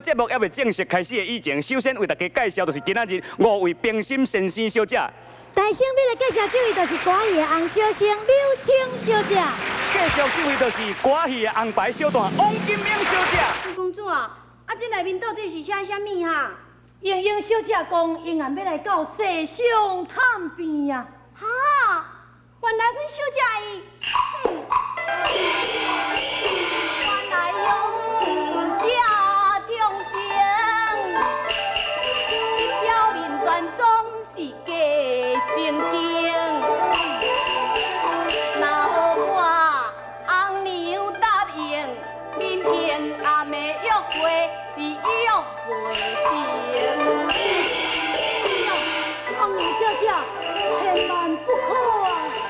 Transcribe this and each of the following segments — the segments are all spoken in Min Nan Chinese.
節目猶未正式開始的以前，首先為大家介紹就是今仔日五位評審先生小姐。大聲欲來介紹這位就是歌戲的洪小生柳青小姐。繼續這位就是歌戲的紅白小旦王金英小姐。公主啊，啊這內面到底是寫啥物哈？英英小姐講，英俺欲來到世上探病啊！哈，原來阮小姐伊，原來用寄重情，表面端莊是假正經，若無我翁娘答應，恁兄阿妹約會是約袂成。翁娘姐姐，千萬不可啊！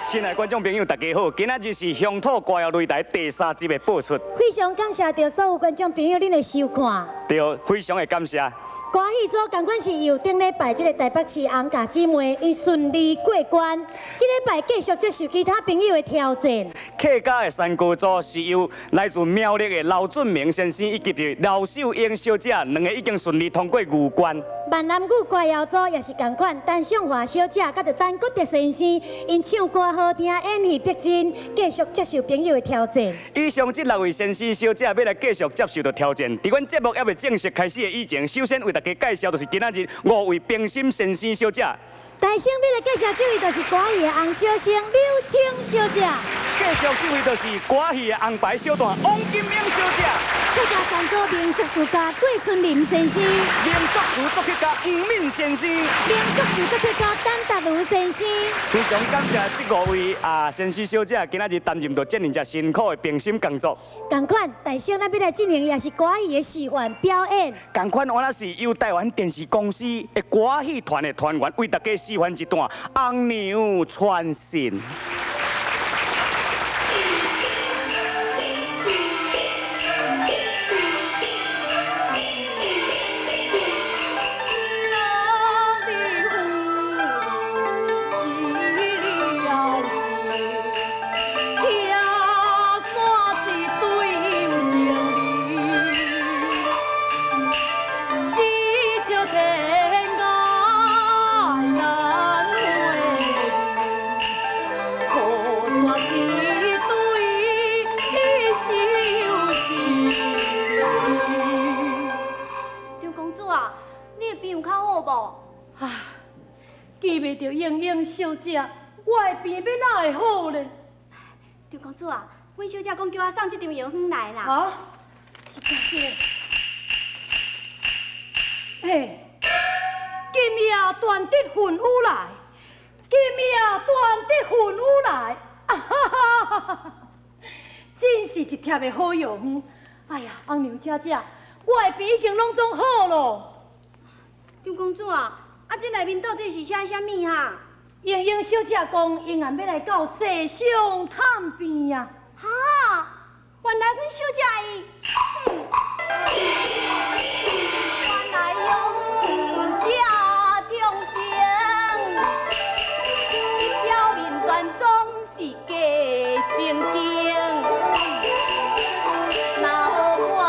親愛觀眾朋友，大家好！今仔日是鄉土歌謠擂台第三集的播出，非常感謝著所有觀眾朋友恁的收看。對，非常的感謝。歌戲組仝款是由頂禮拜這个台北市洪家姊妹，𪜶順利過關。這禮拜繼續接受其他朋友的挑戰。客家的山歌組是由來自苗栗的劉俊明先生以及劉秀英小姐兩个已經順利通過預關。閩南語歌謠組也是仝款，陳尚華小姐佮著陳國德先生，𪜶唱歌好聽，演戲逼真，繼續接受朋友的挑戰。以上這六位先生小姐欲來繼續接受著挑戰。佇阮節目猶未正式開始的以前，首先為大家介紹就是今仔日五位評審先生小姐。大聲欲來介紹這位就是歌戲的洪小生柳青小姐。繼續這位就是歌戲的紅白小旦王金英小姐。客家山歌名作詞家郭春林先生。名作詞作曲家黃敏先生。名作詞作曲家陳達如先生。非常感謝這五位啊先生小姐今仔日擔任著這爾辛苦的評審工作。仝款，大聲咱欲來進行也是歌戲的示範表演。仝款，我那是由台灣電視公司的歌戲團的團員為大家示範一段《翁娘傳信》。記袂著英英小姐，我的病欲哪會好咧？張公主啊，阮小姐講叫我送這張藥方來啦。啊？是真是？欸，今夜斷得魂雨來，今夜斷得魂雨來，啊哈哈哈！真是一帖的好藥方。哎呀，翁娘姐姐，我的病已經攏總好咯。張公主啊。啊，這內面到底是寫啥物哈？英英小姐講，𪜶俺欲來到世上探病啊！哈，原來阮小姐伊，原來用寄重情，表面端莊是假正經，若無我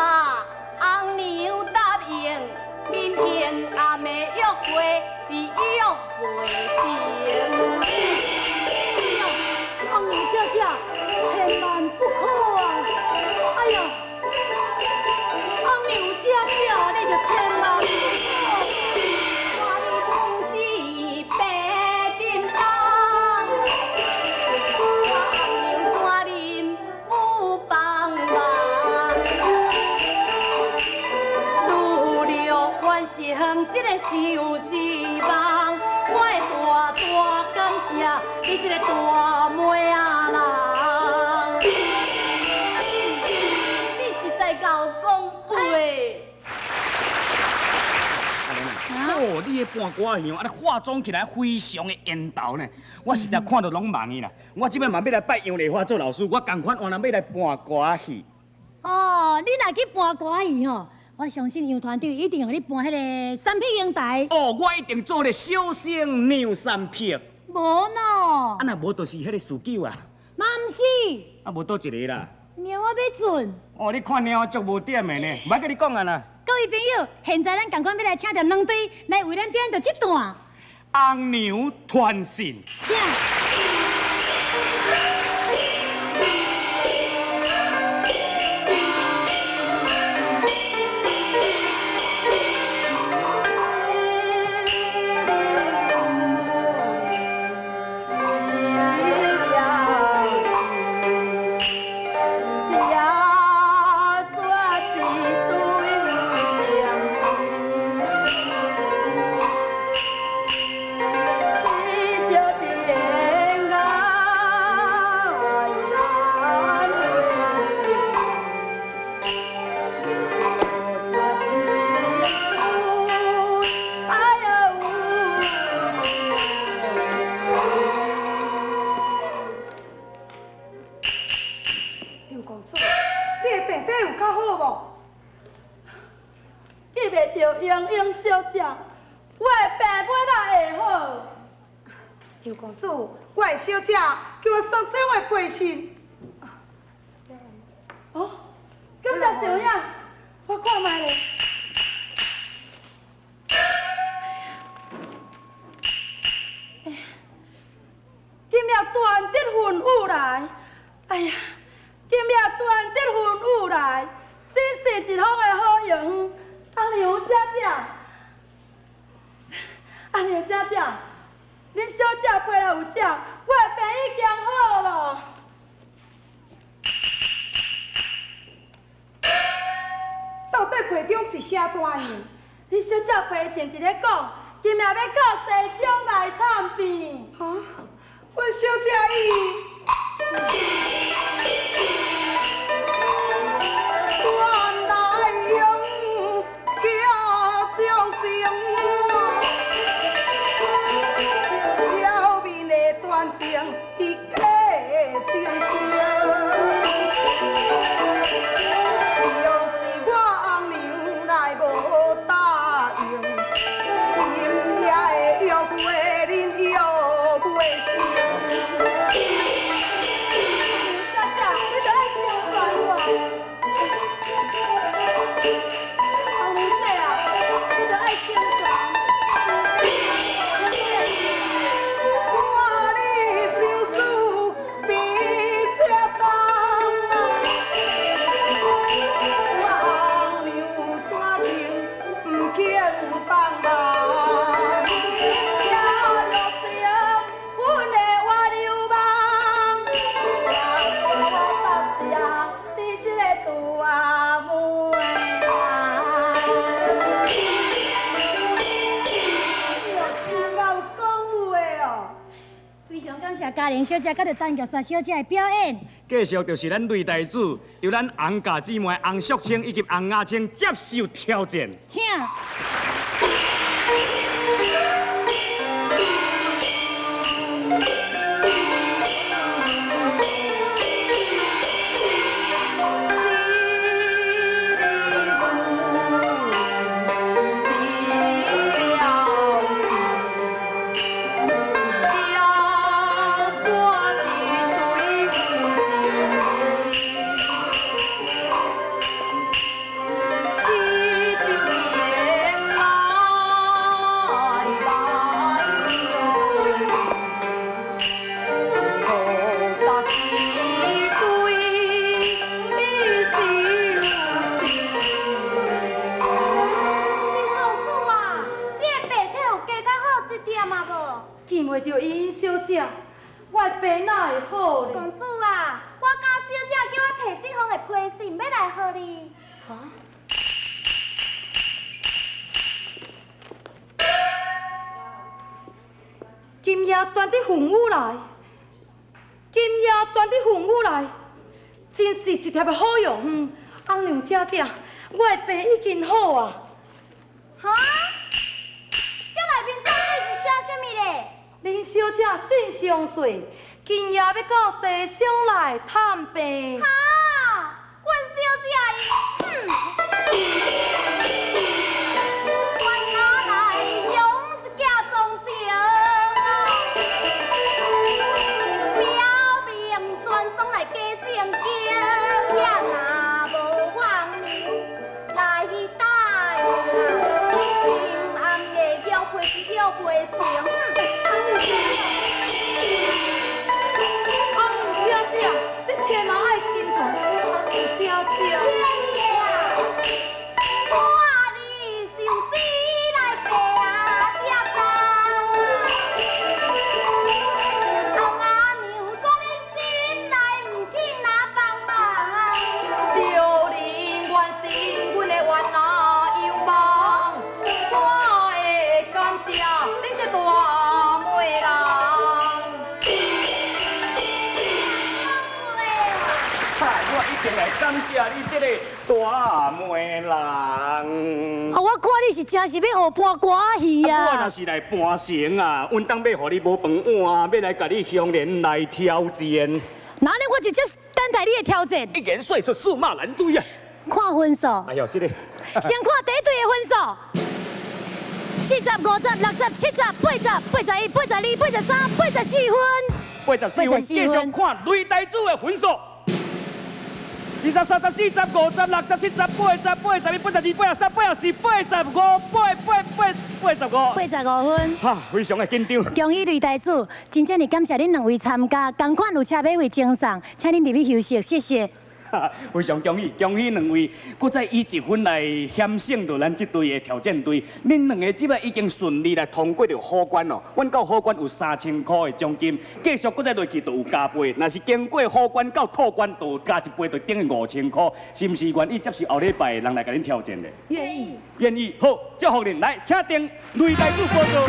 翁娘答應，恁兄阿妹約會是約袂成。翁娘姐姐，千萬不可啊！哎呀，翁娘姐姐，你就千萬不可。我不是白叮當，我翁娘怎忍不幫忙？努力完成這个相思夢，我會大大感謝你這个大妹仔人。你實在夠講話。哦，你彼扮歌戲哦，按呢化妝起來非常的緣投呢。我實在看著攏茫去啦。我這擺嘛欲來拜楊麗花做老師，我仝款換人欲來扮歌戲。哦，你若去扮歌戲吼，我相信楊團長一定予你扮彼个三匹英台。哦，我一定做咧小生梁三匹。無喏。啊，若無就是彼个四九啊。嘛毋是。啊，無佗一个啦。猫仔欲准。哦，你看猫仔足无点的呢，莫佮你讲啊啦。各位朋友，现在咱仝款欲来请著两队来为咱表演著这段。红娘传信。请。公主，我的小姐叫我送这位批信。哦，感谢小姐，我看觅咧。今夜断得魂雨来，哎呀，今夜断得魂雨来，真是一方的好药方。阿娘姐姐，阿娘姐姐。恁小姐批来有写，我的病已经好了。到底批中是写怎样？恁小姐批信伫咧讲，今暝欲到西乡来探病。哈？阮小姐伊。原来用寄将情。断情伊假情情，若是我翁娘来无答应，今夜的约会恁约袂成。小姐，你著爱相传我。翁娘姐啊，你著爱相传。嘉玲小姐，佮著陈玉山小姐的表演。继续就是咱雷大主，由咱洪家姊妹洪淑清以及洪雅清接受挑战。请。今夜断得风雨来，今夜断得风雨来，真是一帖的好药方。翁娘姐姐，我的病已经好啊。哈？这内面到底是写啥物咧？恁小姐信相随，今夜欲到西乡来探病。哈？阮小姐伊，原来勇是假装情啊，表明端庄来假正经。叫袂成。翁娘姐姐，你千萬愛慎重。翁娘姐姐。我哩相思來爬這重，翁阿娘做恁心內毋去哪幫忙？着恁關心阮的冤啊又梦，我會感謝恁這大媒人。我一定來感謝你這個大媒人。啊，我看你是真是欲學搬歌仔戲啊！我若是來搬成啊，阮當欲予你無飯碗，欲來共你鄉連來挑戰。那呢，我就接等待你的挑戰。一言說出駟馬難追啊！看分數。哎呦，是的。先看第一隊的分數：40、50、60、70、80、81、82、83、84分。84分，繼續看雷大主的分數。20、30、40、50、60、70、80、81、82、83、84、85、8、8、8、85。85分。哈，非常的緊張。恭喜雷大主，真正是感謝恁兩位參加，仝款有車馬費贈送，請恁入去休息，謝謝。非常恭喜，恭喜兩位，閣再以一分來險勝著咱這隊的挑戰隊。恁兩个這擺已經順利來通過著考關咯。阮到考關有3000箍的獎金，繼續閣再落去就有加倍。若是經過虎關到兔關，就加一倍，就等於5000箍。是毋是願意接受後禮拜人來共恁挑戰的？願意。願意。好，祝福恁來，請定雷大主寶座。